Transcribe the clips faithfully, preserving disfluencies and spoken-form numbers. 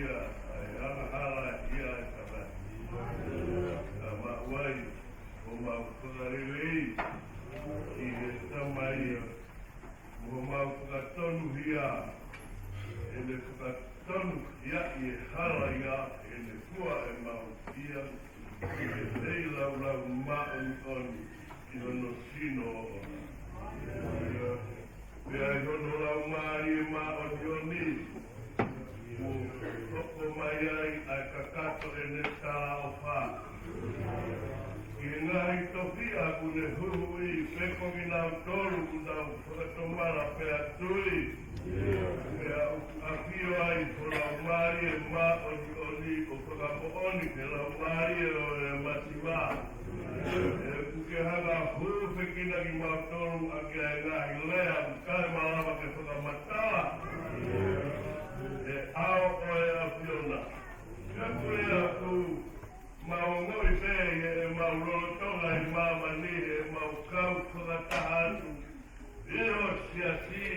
ʻa e angahala ʻi he tangata. Ka maʻu ai ʻo mau fakalelei ki he Tamai, mo mau fakatonuhia, ʻene fakatonuhia ʻi he hala ia, ʻene fua ʻemau ia, ʻi he feilaulau māʻoniʻoni, ʻi hono sino. Pea ʻi hono Laumālie Māʻoniʻoni, ʻoku hoko mai ai ʻa e kakato ʻene talaʻofa ki he ngaahi tofiʻa kuo ne huhuʻi, pe ko kinautolu kuo nau fakatomala pea tui. Pea ʻoku ʻafio ai ho Laumālie Māʻoniʻoni ʻo fakamoʻoni ki he laumālie ʻo e masiva. ʻOku ke hanga ʻo hūfekina kimautolu ʻaki ʻa e ngaahi lea ʻoku ʻikai malava ke fakamatala ʻe he ʻao ʻo e ʻAfiona. Pea ko ia ʻoku mau ongoʻi pē ʻi heʻemau lolotonga ʻi māmani, ʻemau kau fakataha atu ʻi ho siasi,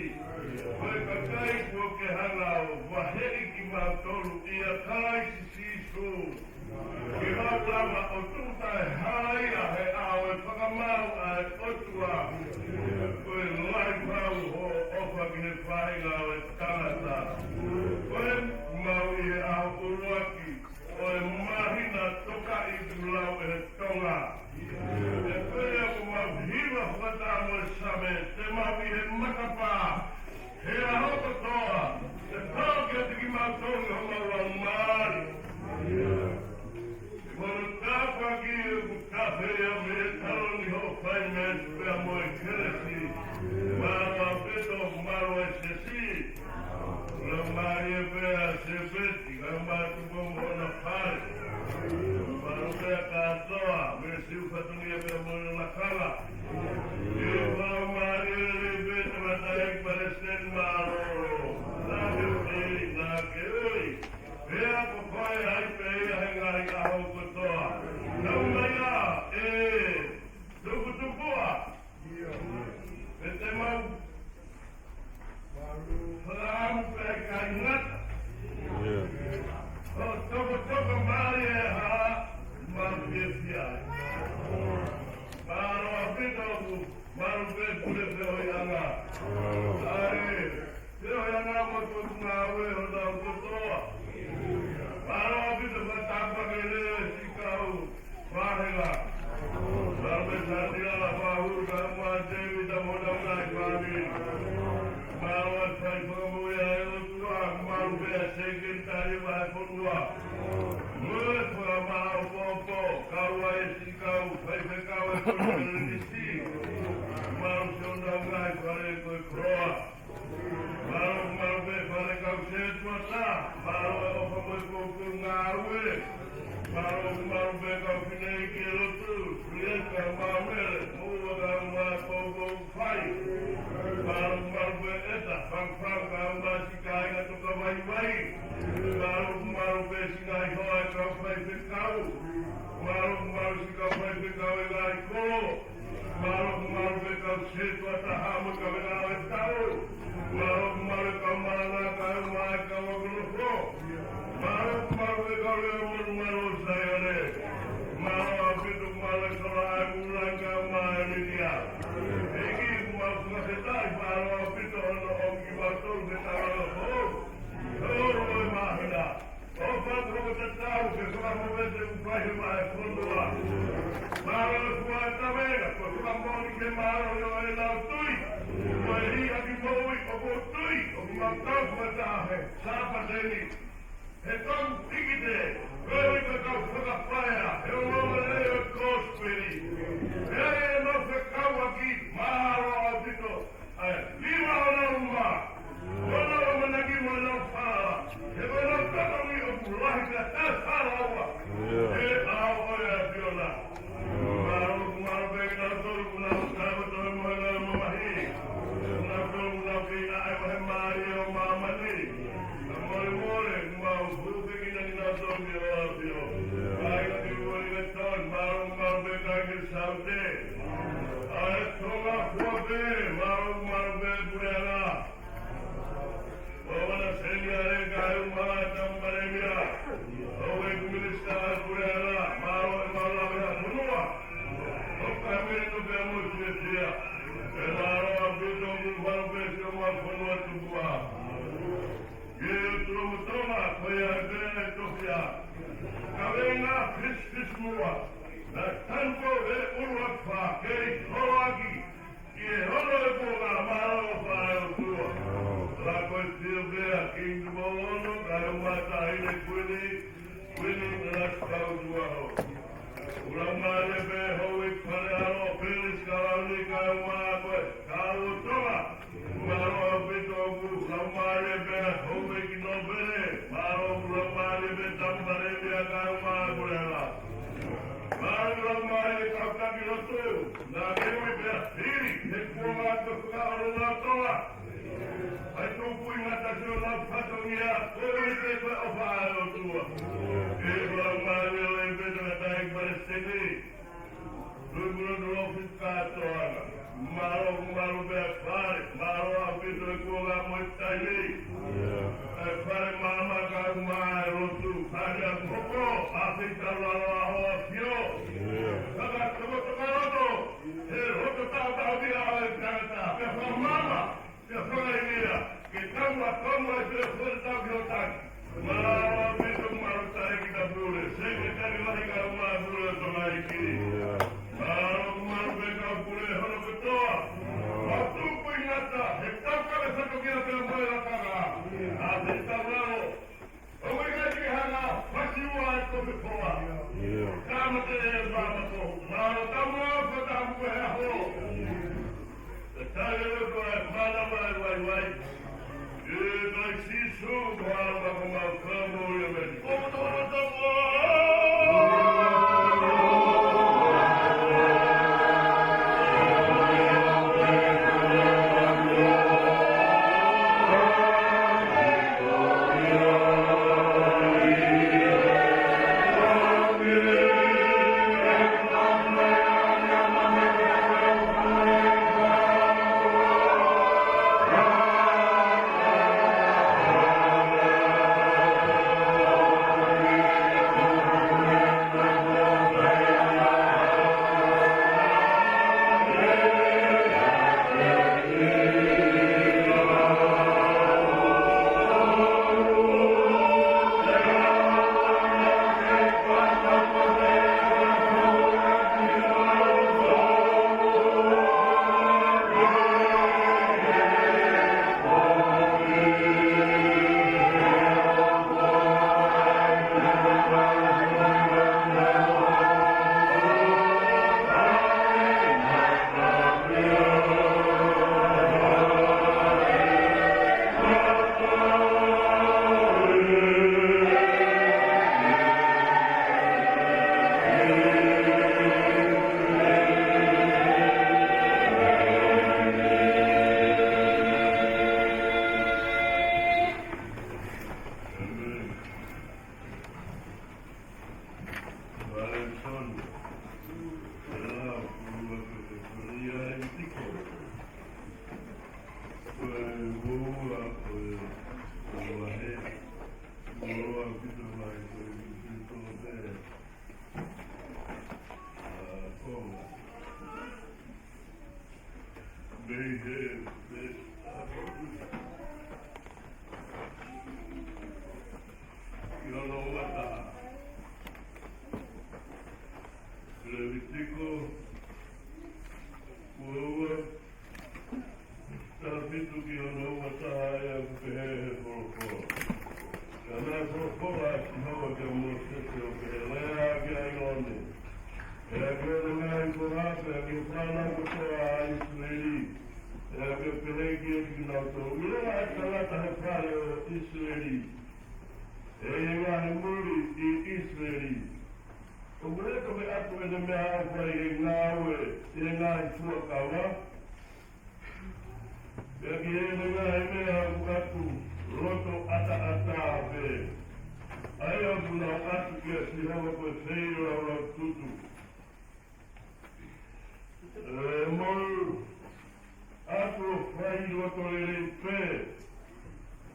ko e kakai kuo ke hanga ʻo vaheʻi kimautolu ʻia Kalaisi Sīsū, ke mau lava ʻo tuʻu taʻehalaia he ʻao ʻo e fakamaau ʻa e ʻOtua. Ko e lahi pau hoʻo ʻofa ki he faʻahinga ʻo e tangata. Ko e mau ʻi he ʻaho ʻuluaki ʻo e māhina tokaʻi kuo lau ʻe he Tonga. Pea ko ia ʻoku mau hiva fakataha mo e Saame, te mau ʻi he matapā he ʻaho kotoa, ʻe tau kiate kimautolu ʻi homau laumālie. Ko hono tāpuaki ʻoku tafe ia mei he taloni hoʻo fai mei pea mo e kelesi. Mālō ʻaupito, mālō e siasi. Laumālie pē ʻa Sepeti, kae ʻumaʻā Tupoʻou mo hona fale. Mālō pē ʻa Katoa, mo e siʻi fatongia pea mo e lakanga. ʻI he laumālie lelei pē tangataʻeiki palesiteni mālōlō. Naʻa ke ui, naʻa ke ui. Pea ko koe ai pē ia he ngaahi ʻaho kotoa. Tau mai ā, ʻe tuputupuʻa. Pea te mau fakaʻamu pē ʻikai ngata. ʻIo. ʻO tokotoko mai e hala, mau fiefia ai. Mālō ʻaupito ʻoku malu pē pule pē ʻo e anga. ʻAi, pē ʻo e anga mo e potungāue ʻo e ʻaho kotoa. Mālō ʻaupito fakatapu ake lelei siʻi kau vāhenga. Mālō pē Sātila Lāpahulu kae ʻumaʻā Tēvita mo hona ngaahi fāmili. Mālō e fai fakamoʻui ʻa e ʻOtua, mālō pē ʻa e sekelitali vahefonua. Mo e fakamaau popo, kau ai e siʻi kau faifekau ʻa e Konifelelenisi. Mālō siʻonau ngaahi fale ko e koloa. Mālō, mālō pē fale kau sētuata, mālō e ʻofa mo e poupou ngāue. Mālō, mālō pē kau fineʻeiki ʻi he lotu, Sulieta, Maumele, Moua kae ʻumaʻā e poupou fai. Mālō, mālō pē ʻEta, Fangafanga kae ʻumaʻā e siʻi kāinga Tokavaivai. Mālō, mālō pē siʻi ngaahi hoa e kau faifekau. Mālō, mālō siʻi kau faifekau e ngaahi kolo. Mālō, mālō pē kau sētuata mo e kau ngāue tau. Mālō, mālō kau malanga kae ʻumaʻā e kau akonofo. Mālō, mālō pē kau leo monumanu ʻo Saione. Mālō ʻaupito, mālō e kau laʻā ʻi Mulai kae ʻumaʻā e Mitia. ʻEiki, mau fakafetaʻi, mālō ʻaupito hono ʻomi kimautolu ke tau ʻalu hou. Hou e māhina. ʻOfa ʻoku hoko tatau ke fakamoʻoni ʻoku fai he vahefonua. Mālō e fua e kavenga, ko e fakamoʻoni ke mālōlō ʻenau tui. Ko e liʻaki moʻui ʻoku tui, ʻoku mau kau fakataha he Sāpate ni. He kau tikite, ko e ui ko e kau fakapaea, he ongoongolelei ʻo e kosipeli. He ʻai ʻenau fekauʻaki, mālō ʻaupito. ʻAi, lima ʻo nau uma. Ko nau ʻamanaki mo nau fala. He ko nau tokoni ʻoku lahi ka ta fala ua. ʻIo. He ʻao ʻo e ʻAfiona. ʻIo. Mālō, mālō pē kinautolu kuo nau tau tau mo nau mamahi. ʻIo. Kinautolu kuo nau kei ʻaʻeva he mālie ʻo māmani. Ka molemole, mau hūfekina kinautolu ki ho ʻAfio. ʻIo. ʻAi, ka ke uani ka tau, mālō, mālō pē ka ke saute. ʻA e Tonga fua pē, mālō, mālō pē puleʻanga. ʻO ʻAna Seniale kae ʻumaʻā e Tama Palēmia. Naʻe tango he ʻuluaki fā, kei holoaki ki he hono e kuonga, mālō ʻofa ʻa e ʻOtua. Lako e fiefia Kingi Tupou Ono, kae ʻumaʻā e Taʻahine Kuini, Kuini Nanasipauʻu Tuʻuhoe. Laumālie pē Houʻeiki Faleʻalo, Pilisikalauni, kae ʻumaʻā ko e Kau Tonga. Mālō ʻaupito ʻoku laumālie pē Houʻeiki Nōpele, mālō ʻoku laumālie pē Tama Palēmia kae ʻumaʻā e Puleʻanga. Mālō ʻoku laumālie e kau taki lotu, naʻa ke ui pea hili he kuonga ko e fakaʻolunga ʻo Tonga. ʻAi tuku ʻi ngata siʻonau fatongia, ko e ui pē ko e ʻofa ʻa e ʻOtua. Ke laumālie lelei pē tangataʻeiki Palesiteni. Tuʻi Muna Tolofi kātoanga. Mālō, mālō pē fale, mālō ʻaupito e kuonga mo e taimi. E fale maama kae ʻumaʻā e lotu, fale ʻa e hoko, ʻa e feitaulalo ʻa e ʻAfio. Fakatokatoka loto, he loto tautautefito ʻa e tangata, pea fakamaama. Ke fakaʻilonga, ke tau ʻa tau mai pē fōle tau ki hotau taki. Mālō ʻaupito mālō taʻe ki ta pule, Sekelitali Lahi kae ʻumaʻā e pule ʻo Tonga ʻEiki. Mālō mālō pē kau pule hono kotoa. Mau tuku ʻi ngata, he tau kave fatongia pea mo e lakanga. ʻA e feitaulalo. ʻOku ʻikai ke hanga fasi ua e kope poa. Ka mate e mama ko. Mālō tamu ʻa e fatamu e aho. Ka tale o ko e mana mai vaivai. ʻE kai Sīsū, mālō ka mau ka mau ia meni. Ki hono ua taha. Levitiko, ua ua, taha fitu ki hono ua taha, ʻa ia ʻoku pehē he folofola. Ka naʻe folofola ʻa Sihova kia Mōsese ʻo pehē, Lea ki ʻAilone, pea ki hono ngaahi foha, pea ki he fānau kotoa ʻa ʻIsileli, pea ke pehē kiate kinautolu, ʻIlo ʻa e tangata he fale ʻo ʻIsileli, ʻe ʻi he ngaahi muli ʻi ʻIsileli, ʻoku ne toki ʻatu ʻene meʻaʻofa ʻi he ngāue ʻi he ngaahi fuakava, pea ki heʻene ngaahi meʻa ʻoku ʻatu loto ʻataʻatā pē, ʻa ia ʻoku nau ʻatu kia Sihova ko e feilaulau tutu. ʻE mou ʻatu ʻo fai loto lelei pē,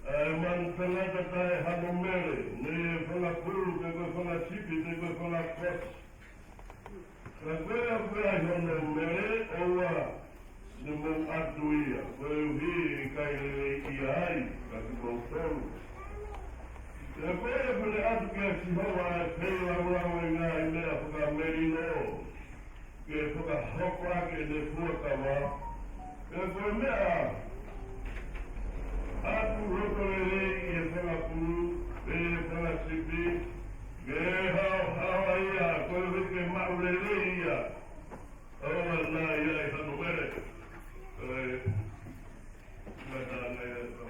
ʻa e manu tangata taʻe hano mele, mei he fanga pulu, pe ko e fanga sipi, pe ko e fanga kosi. Ka ko ia ʻoku ʻi ai hono mele, ʻoua naʻa mou ʻatu ia, koeʻuhi ʻe ʻikai lelei ia ai, ka ki moutolu. Pea ko ia kuo ne ʻatu kia Sihova ʻa e feilaulau ʻo e ngaahi meʻa fakamelino, ke fakahoko ʻaki ʻene fuakava. Pea ko e meʻa ʻatu loto lelei ʻi he fanga pulu, pe ʻi he fanga sipi, ke haohaoa ia, koeʻuhi ke maʻu lelei ia. ʻOua naʻa ʻi ai hano vele. ʻE, mai tā ngai atu.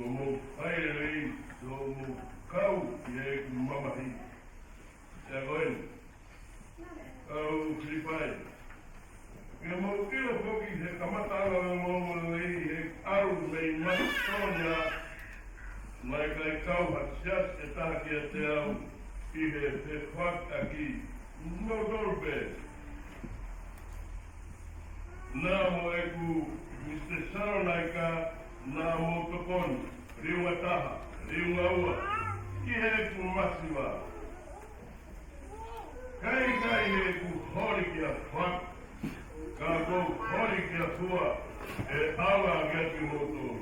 Ko hoʻomou fai lelei, ko hoʻomou kau ʻi heʻeku mamahi. Pea ko eni, kau Filipai, ke mou ʻilo foki he kamataʻanga ʻo e ongoongolelei, he ʻalu mei Masitōnia, naʻe ʻikai kau ha siasi ʻe taha kiate au ʻi he fefoakiʻaki. Naʻa mou tolu pē. Naʻa mo ʻeku misi Tesalonaika, naʻa mou tokoni, liunga taha, liunga ua, ki heʻeku masiva. Ka ʻikai heʻeku holi kia Fatu, ka ʻoku ou holi kia Fua, ʻe ʻaonga kiate kimoutolu.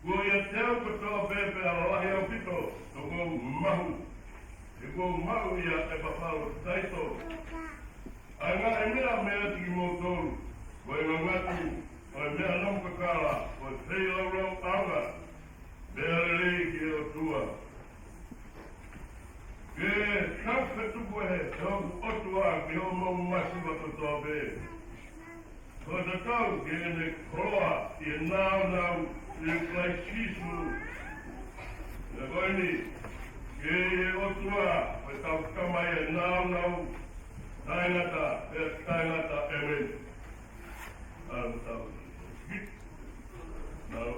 Kuo ʻiate au kotoa pē, pea lalahi ʻaupito, ʻoku ou mahu, he kuo u maʻu ʻia ʻEpafalotaito ʻa e ngaahi meʻa meiate kimoutolu, ko e ngangatu, ko e meʻa namu kakala, ko e feilaulau ʻaonga, meʻa lelei ki he ʻOtua. Ke tau fetuku ʻe he ʻOtua ki hoʻomou masiva kotoa pē, ko e tatau ki heʻene koloa ʻi he nāunau ʻia Kalaisi Sīsū. Pea ko eni, ke ʻi he ʻOtua, ko e tau Tamai ʻa e nāunau taʻengata, pea taʻengata. ʻĒmeni. Tau, tau. Tau.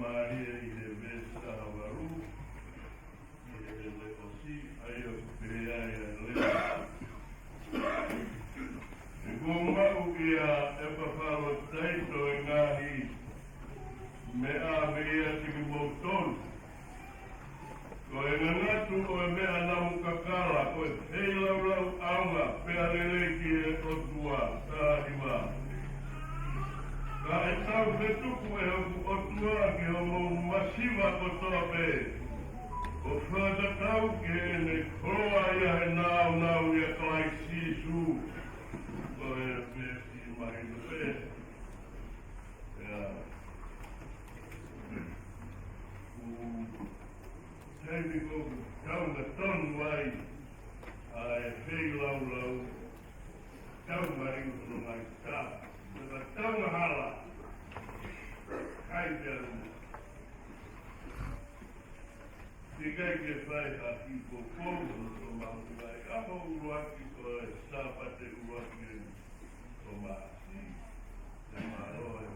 Mālie ʻi he veesi taha valu, ʻi he veesi ʻosi, ʻa ia ʻoku pehē ai ʻa e lea. He kuo u maʻu ʻia ʻEpafalotaito e ngaahi meʻa meiate kimoutolu. Ko e ngangatu ʻo e meʻa namu kakala, ko e feilaulau ʻaonga pea lelei ki he ʻOtua. Taha nima. Ka ʻe tau fetuku ʻe hoku ʻOtua ki hoʻomou masiva kotoa pē, ʻo fakatatau ki heʻene koloa ʻi he nāunau ʻia Kalaisi Sīsū. Ko e veesi mahino pē. ʻIa. ʻOku taimi ko ē ʻoku tau tonu ai ʻa e feilaulau, tau mai ʻo ngai tā, tau tau hala. Kai te alu. Te kai ke fai ha kiʻi poupou, ʻo tō maʻu ai. ʻAho ʻuluaki ko e Sāpate ʻuluaki eni ʻo Māʻasi. Te mālō e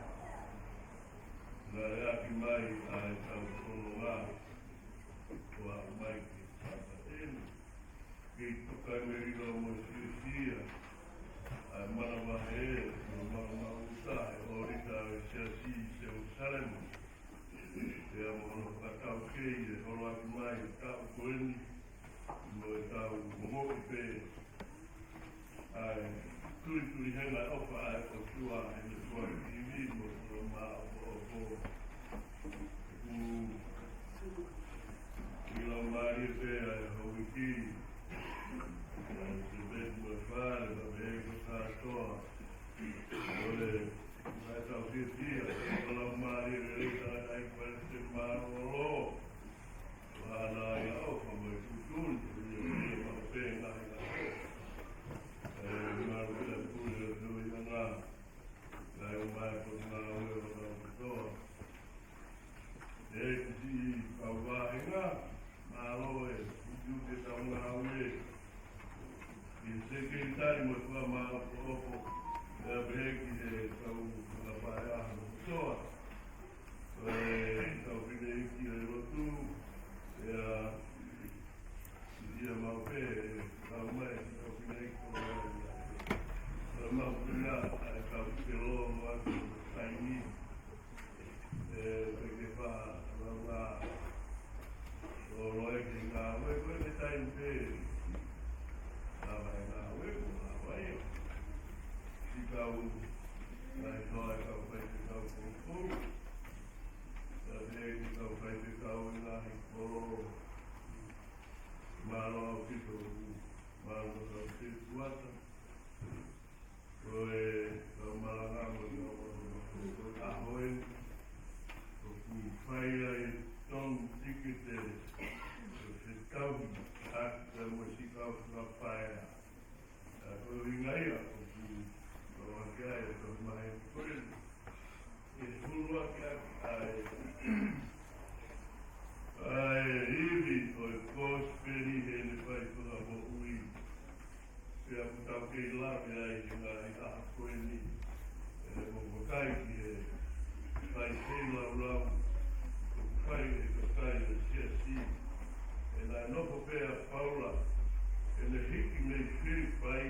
ngāueʻaki mai ʻa e tau fononga ʻo aʻu mai ki he Sāpate eni. Kei tukai melino mo Siasia ʻa e manavahē, mo maumau tahe ʻo rita ʻa e Siasi ʻi Selusalema. Pea mo hono fakataukei e holoaki mai taʻu ko eni, mo e tau momoʻi pē ʻa e tuitui hena ʻofa ʻa e ʻOtua ʻi he tuai ivi mo hono māʻopoʻopo. ʻOku ʻi lau mālie pē ʻa e houʻeiki, ʻa e Sēpeti mo e Fale, ma me ko kātoa. ʻOle, mai tau fiefia, ʻo lau mālie lelei tala ai pale te mālōlō. Ua ana ia ʻofa mo e tuʻutuʻuni, ʻi he ʻi he maʻu pē ngaahi ʻaho. ʻE, mālō pē ʻa e pule ʻo te ui ana. Kae ʻumaʻā e potungāue ʻo nau kotoa. ʻE, kiʻi kau vāhenga, mālō e, ʻi he tau ngāue. ʻI he sekelitali mo e fakamāʻopoʻopo, ʻe, pehē ki he kau fakapaeʻaho kotoa. Ko e kau fineʻeiki ʻo e lotu, ʻe, ʻa, ʻi he mau pē, ʻe, kau mai, ʻi he kau fineʻeiki ko e, ʻa, ʻa mau puna, ʻa e kau ke lō mo atu, taimi, ʻe, pē ke fa, ʻa, ʻa, ʻo loe ke ngāue, ko e taimi pē, ʻa, mai ngāue, ko ngāue, ʻa. Ki kau, mai toa e kau fai, ki kau koukou. Ka te ki kau fai te kau e ngaahi kolo. Mālō ʻaupito, mālō kau te kuata. Ko e kau malanga mo e kau malanga ko e ʻaho eni. ʻOku fai ai tong tikite. Ko e fetau atu mo e sikau fakapaea. ʻA ko e ʻuhinga ia ʻoku ʻohake ai e tau mai ko eni. ʻE huluaki ʻaki ʻa e, ʻa e ivi ʻo e kosipeli heʻene fai fakamoʻui. Pea ʻoku tau kei lave ai he ngaahi ʻaho ko eni. ʻE mo vakai ki he fai feilaulau, ʻoku fai ʻe he kakai ʻo e siasi. ʻE naʻe nofo pē ʻa Paula, ʻene hiki mei Filipai,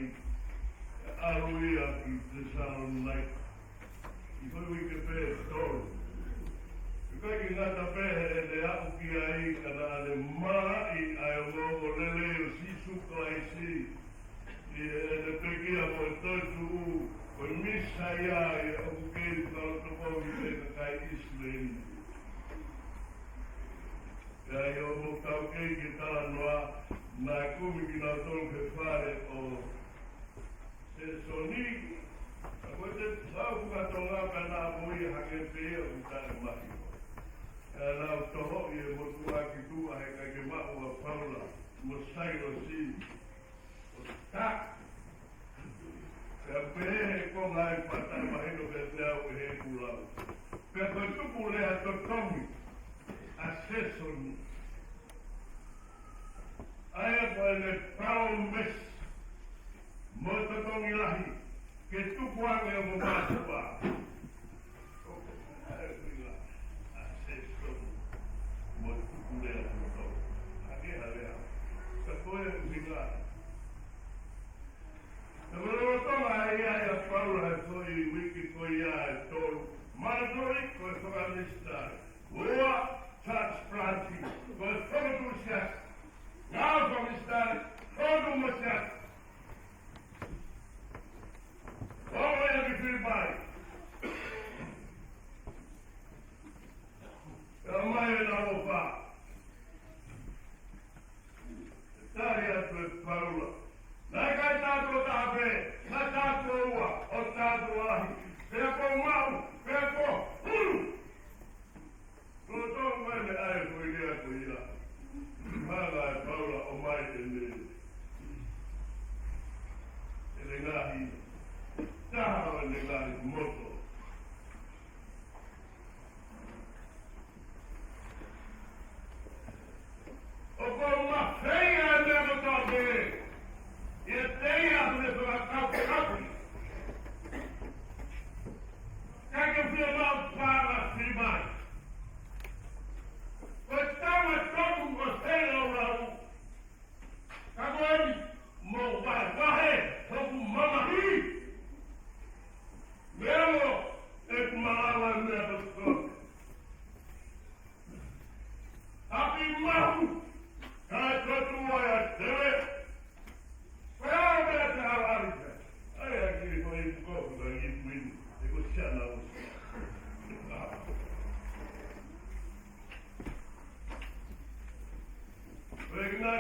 ʻe ʻalu ia ki Tesalonaika. ʻI he uike pē ʻe tolu. ʻIkai ke ngata pē heʻene aʻu ki ai ka naʻa ne malaʻi ʻa e ongoongo lelei ʻo Sīsū Kalaisi. ʻI heʻene pekia mo e toetuʻu, ko e Mīsaia ia ʻoku kei fakalotokovi ki he kakai ʻIsileli. Pea ʻi hoʻomou taukei ki he talanoa, naʻe kumi kinautolu ki he fale ʻo Sēsoni, ka ko e te tau fakatonga ka naʻa mo ia hake pē ia ʻoku taʻe mahino. Pea nau tohoʻi e motuʻa ki tuʻa he ʻikai ke maʻu ʻa Paula mo Sailosi. ʻO tā. Pea pehē he konga ʻi he pata mahino pē te au ʻe he kulau. Pea ko e tuku lea totongi ʻa Sēsoni. ʻA ia ko ʻene palōmesi mo e totongi lahi ke tuku ange ʻo mo mātuʻa. ʻA e kuila ʻa Sēsoni.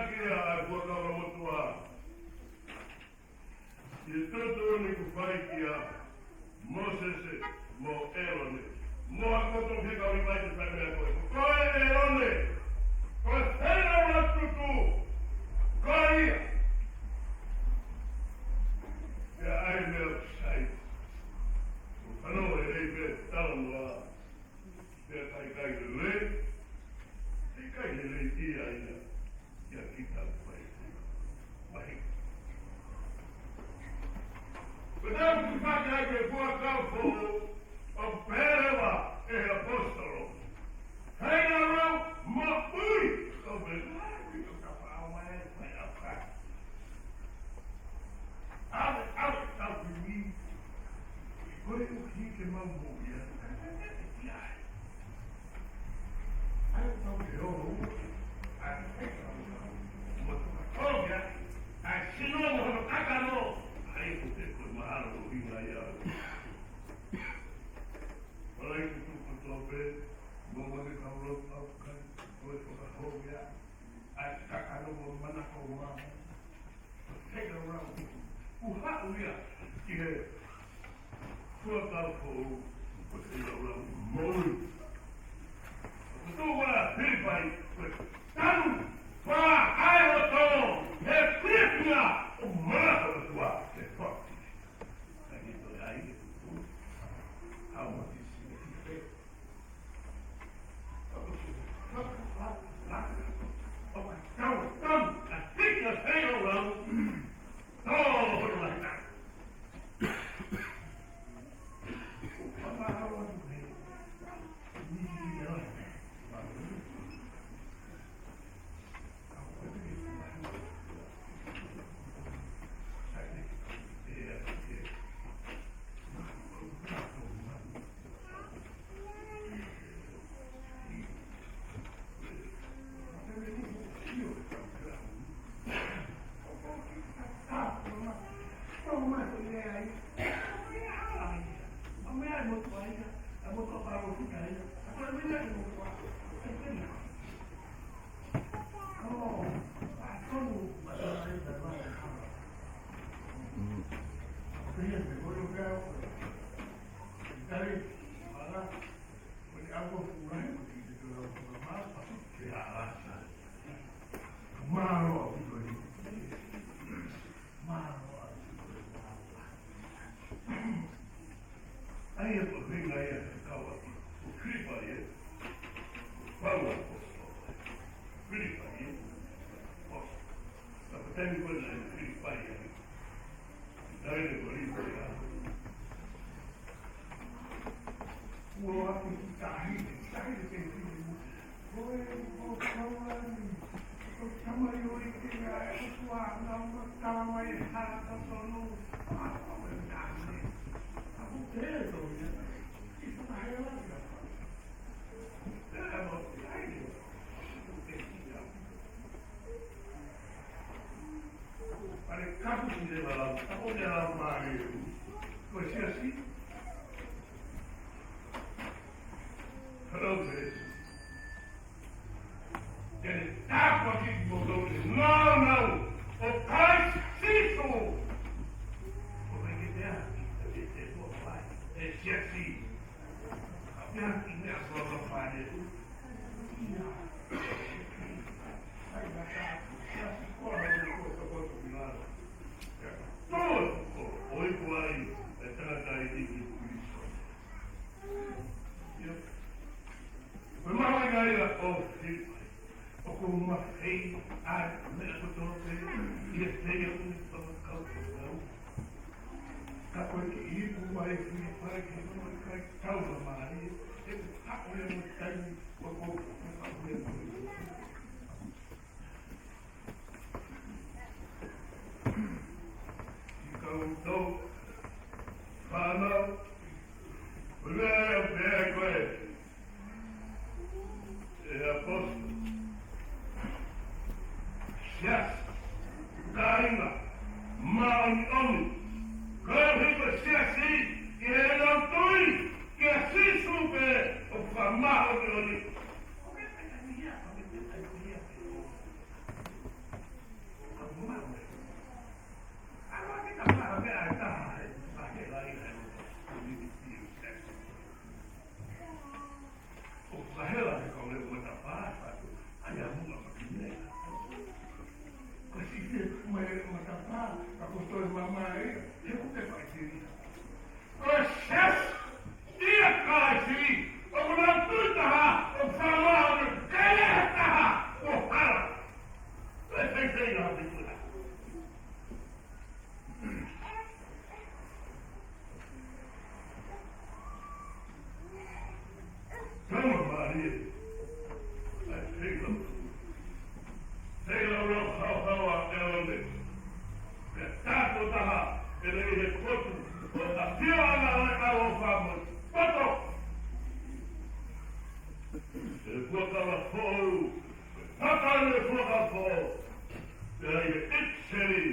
Kia ai Fuakava Motuʻa. ʻI he tuʻutuʻuni kuo fai kia Mōsese mo ʻĒlone. Mo e kotoa pē kau Līvai te fai meʻa ko ē. Ko koe ʻĒlone. Ko e feinga ʻo e tutu. Ko ia. Pea ʻai meʻa ʻoku sai. Ko hono ʻai pē talanoa. Pea ʻikai ke lelei, ʻikai ke lelei ia ia, ia kita ʻoku fai. Mahi. Ko e tau ki faka ai ke Fuakava Foʻou, ʻoku pehē leva ʻe he ʻaposetolo. Hei, lau, moʻui, ʻo pehē, ʻai, ʻo ka faʻa mai, fai ʻa fai. ʻAve, ʻave, tau ki ni. Ko e ʻuhi ke mau moʻui ia. ʻAi, tau ke ō, ʻai, ʻai, tau, tau, mo tau, tau, ia. ʻAi, sino mo hono kakano. ʻAi, ko te ko mahalo ko hinga ia. Palai tutu kotoa pē, mo mane kau lotu ʻaukai, ko e fakahou ia. ʻAi, kakano mo manako ma. Take a round. ʻOku haʻu ia ki he Fuakava Foʻou, ko e take a round moʻui. Ko e tuʻu ʻa Filipai, ko e tanu, fā, ʻai ʻo tō, he Filipai, ʻo manako ʻa e ʻOtua, he fakahou. Ka ke toe ai, ʻo, ʻa, ʻo, ʻAi, ʻa e ko e hinga ia ʻa e kau ʻapi. Ko Filipai ē. Ko Paula ko Filipai ē. Ko, ka ko tani ko na Filipai ē. Taile ko Filipai ē. Kuo ʻapi ki tahi, tahi ke ki. Ko e, ko Paula ni. Ko Tamai ʻo e ke ngā e ʻOtua, ngā ʻoku tala mai ʻe he hala totonu. ʻA ko e nane. ʻA ko te to ia. Pare kapu ki te lau, kapu te lau mare, ko e siasi. Hello, Grace. Te ne tāpuaki kimoutolu, no, no, ʻo Kalaisi Sīsū. ʻO mai ke te aki, te te tua pai, e siasi. ʻOku mafai ʻa e meʻa kotoa pē, ʻi he feia ʻo e fakakaukau. Ka ko e kiʻi ipu mai ʻi he fale ke mamaʻo ʻikai taula mai, ʻe te haʻu ia mo taimi, ʻo ko, ʻo ko, ʻo ko. Ki koutou, fānau, ʻo lea ʻo pehē ko e ʻe he ʻaposetolo. Siasi, kāinga māʻoniʻoni, koeʻuhi ko e siasi ʻi heʻenau tui kia Sīsū pē ʻoku fakamāʻoniʻoni, Fuakava Foʻou, Papa ʻo e Fuakava Foʻou, ʻa ia ʻEkiseli,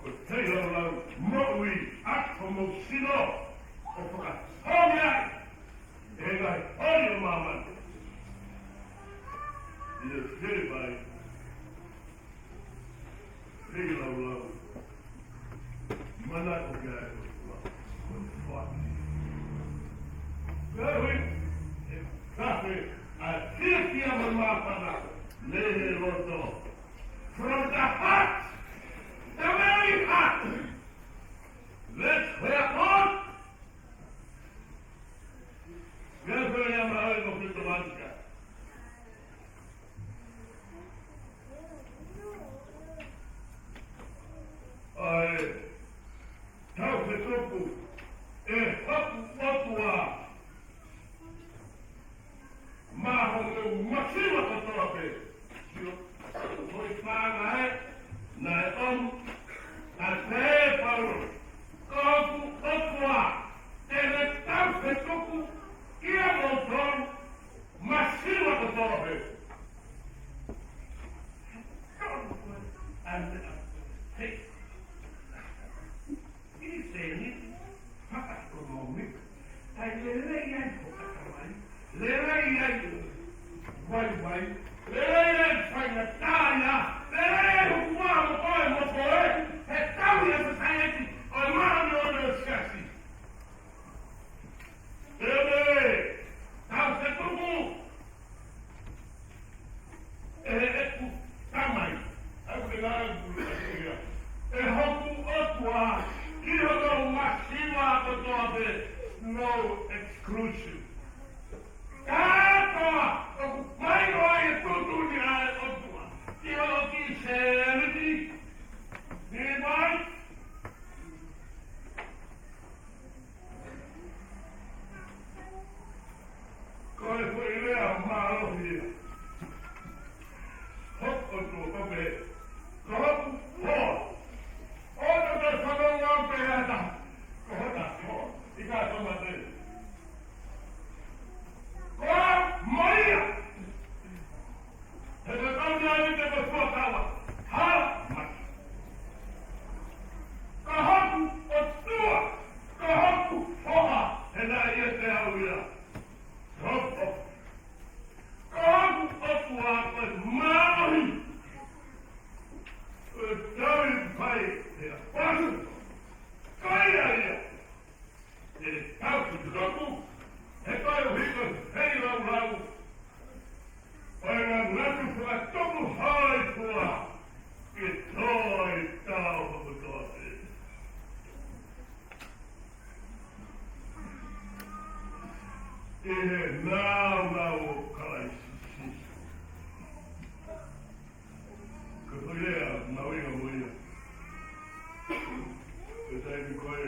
ko e feilaulau moʻui, ʻoku mou sino ʻo fakatomi ai ʻa e ngaahi holi ʻo māmani. ʻI he fili vai, feilaulau, manako ki ai ʻa e ʻOtua. Koeʻuhi, ʻe tafe ʻa e fiefia mo e māfana mei he loto. From the heart, the very heart. That's where God. That's where God. ʻA e taufetuku ʻe hoku ʻOtua maʻa hoʻomou masiva kotoa pē. Sio, ko e fanga ē, naʻe ʻomi ʻa e pē Paula, ko hoku ʻOtua te ne taufetuku kiate kimoutolu masiva kotoa pē. He, he sēniti fakaʻekonōmika, kae lelei ai hoʻo ʻatamai, lelei ai hoʻo vaivai, lelei ai faingataʻaʻia, lelei ai hoku vā mo koe mo koe, he tauhi ʻa e sōsaieti ʻo e māʻoniʻoni ʻo e siasi. Pea mo e taufetuku ʻe heʻeku Tamai, ʻa ia ko e ngaahi ʻuluaki ia, ʻe hoku ʻOtua, ki hoʻomou masiva kotoa pē, no exclusion. Kātoa ʻoku maʻu ai e tuʻutuʻuni ʻa e ʻOtua ki hoʻo kiʻi sēniti, ni mai. Ko e foʻi lea mālohi ia. Hoku ʻOtua, ko koe pē. Ko hoku hoa. ʻOua te ke fanongo pē ʻe ha taha. Ko hota hoa. ʻIkai ko mate. Ko au mo ia. He ko e kau ni ai te ko fuakava. Hala mai. Ko hoku ʻOtua, ko hoku hoa, he naʻe ʻiate au ia. Ko hoku, ko hoku ʻOtua ko e mālohi. Ko e tauhi pai, he ʻa pasu. Ko ia ia. ʻE taufetuku, he koeʻuhi ko e feilaulau ʻo e ngaahi ngatu fakatupu hoi fua, ke tō ai tau hokotoa pē. ʻI he nāunau ʻo Kalaisi Sīsū. Ko e foʻi lea mahuʻinga mo ia. Ko e taimi ko ē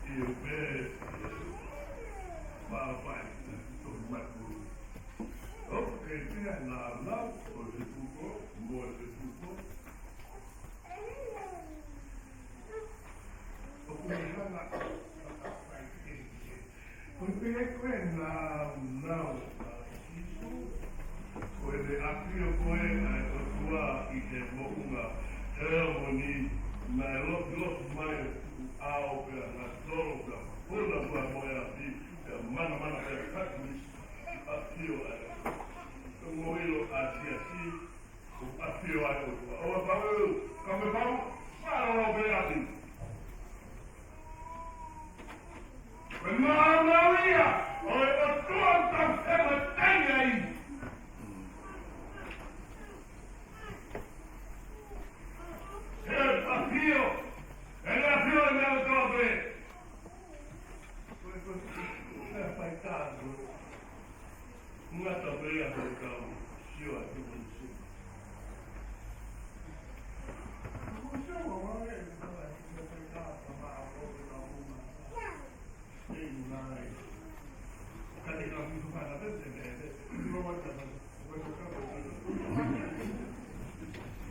ʻi he pē maʻapai, tohi matu. ʻOku ke pea nāunau ʻo e fepuko, mo e fepuko. ʻOku ne hanga ʻo fakafaikehekehe. Ko e pehē ko e nāunau ʻa Sīsū, ko ʻene ʻafio ko ē ʻa e ʻOtua ʻi he moʻunga Helamoni, naʻe lokiloki mai e tuʻu ʻao pea ngatolo pea puna pea mo e ʻapi, pea manamana pea kaki ʻafio ʻa e ʻOtua. Ko e moʻui ʻa e siasi, ʻoku ʻafio ai e ʻOtua. ʻOua pau, ka me pau, mālōlō pē ʻapi. Ko e nāunau ia ʻo e ʻOtua ʻoku tau fefetangi ai. He ʻafio, he ʻafio e meʻa kotoa pē. Ko e, ko e, ko e fai tāku. Ngata pē ia ko e kau sio atu ki he sio.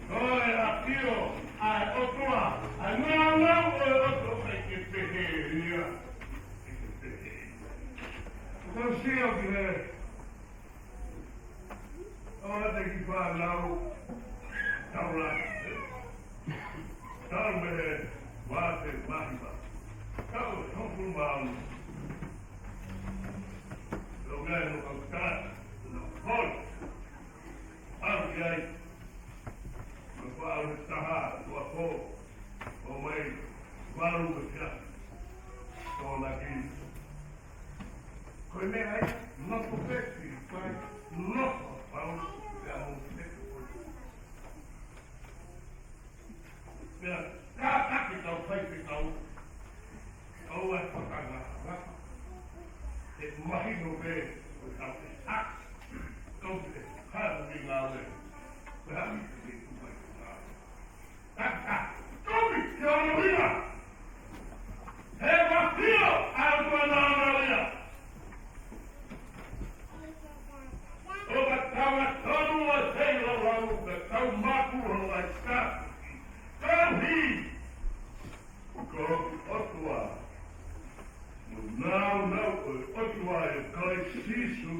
Ko e ʻafio ʻa e ʻOtua, ʻa e nāunau ʻo e ʻOtua ʻoku ʻikai ke pehē ia. ʻIkai ke pehē ia. Ko e Ia ki he, ʻoua te ke fānau, taula, tau me he, vā te mahiva. Tau hongofulu mā ono. Lo ngai no kau tā, no hoi. Au ki ai. Mo e faʻahi ʻe taha, ʻo aʻu, ʻo mai, valu mo e fiha. Ko na ki. Ko e meʻa ai, nofo pē, ʻi pai, nofo, pau, pea mo pē, ko. Pea, kātaki tau fai pē tau, tau ai fakanga, nga. Te mahino pē, ko tau te hake, tau te hake ki ngāue. Ko e hake te tu mai ko ngāue. Tata, tumi, ki ono ia. He vafio, ʻa e ʻOtua na ia. ʻO ka tau tonu ʻa e feilaulau, ka tau maku ʻo ai ka. Ka hi. Ko e ʻOtua. Mo nau nau ko e ʻOtua ʻa Kalaisi Sīsū.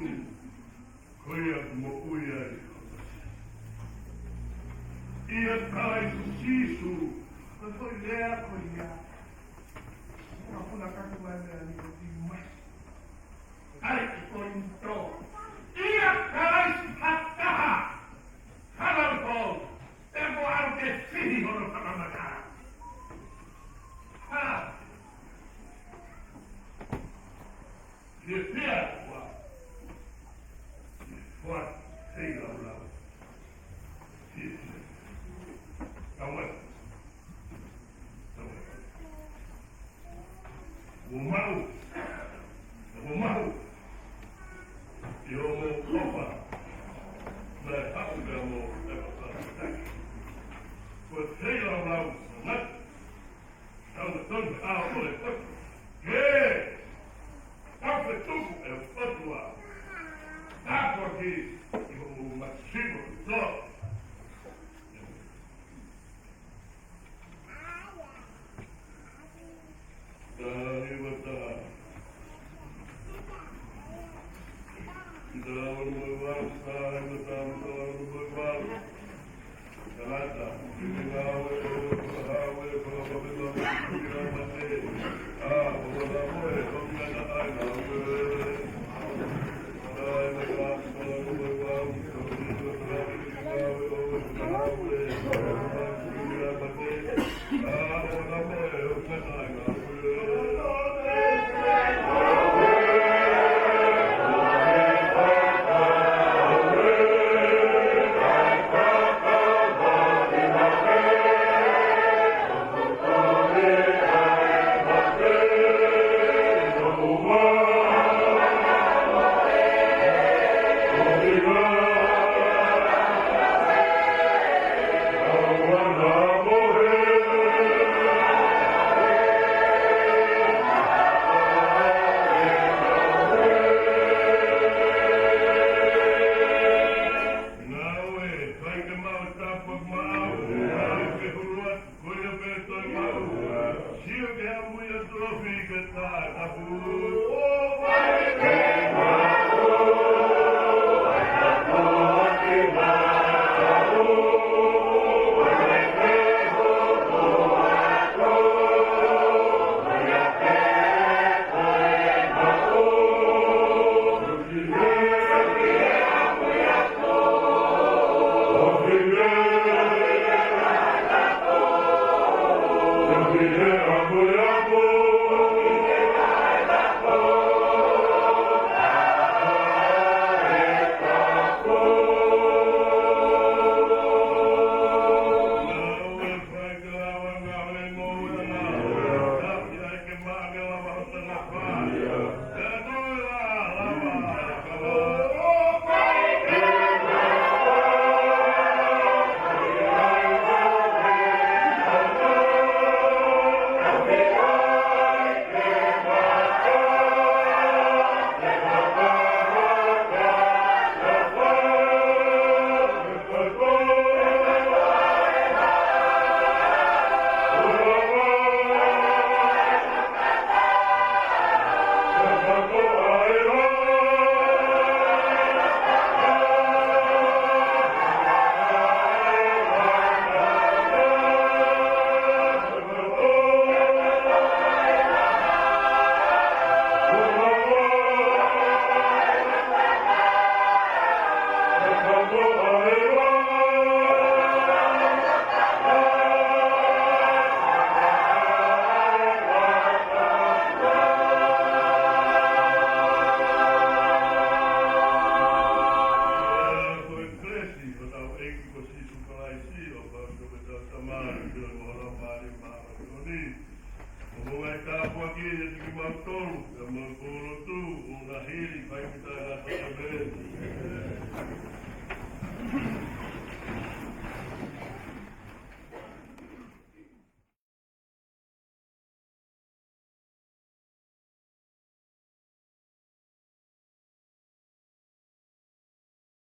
Ko ia ʻoku moʻui ai. ʻIa Kalaisi Sīsū. Ko e foʻi lea ko ia. Ka puna katu mai mea ni ko ti mai. ʻAi ki Kolinitō. ʻIa Kalaisi ha taha. Hala ko. Te mo au ke fihi hono fakamata. Ha. Fiefia ua. Fua, feilaulau. Fiefia. Tau ai. Tau ai. Ua mau. Ua mau. ʻI hoʻomo ʻofa. Naʻe haʻu pea mo e fakafetaʻi. Ko e feilaulau. Ngat. Tau tonu ʻa o le potu. Ke. Tau ke tuku e potu a. Tau ke. ʻI hoʻomo masiva. Tau. Tahi wa taha. Tahi wa taha, tahi wa taha. Talata, kini ngāue, ʻo, ʻo, ʻo, ʻo, ʻo, ʻo, ʻa, ʻo, ʻo, ʻo, ʻo, ʻo, ʻo, ʻo,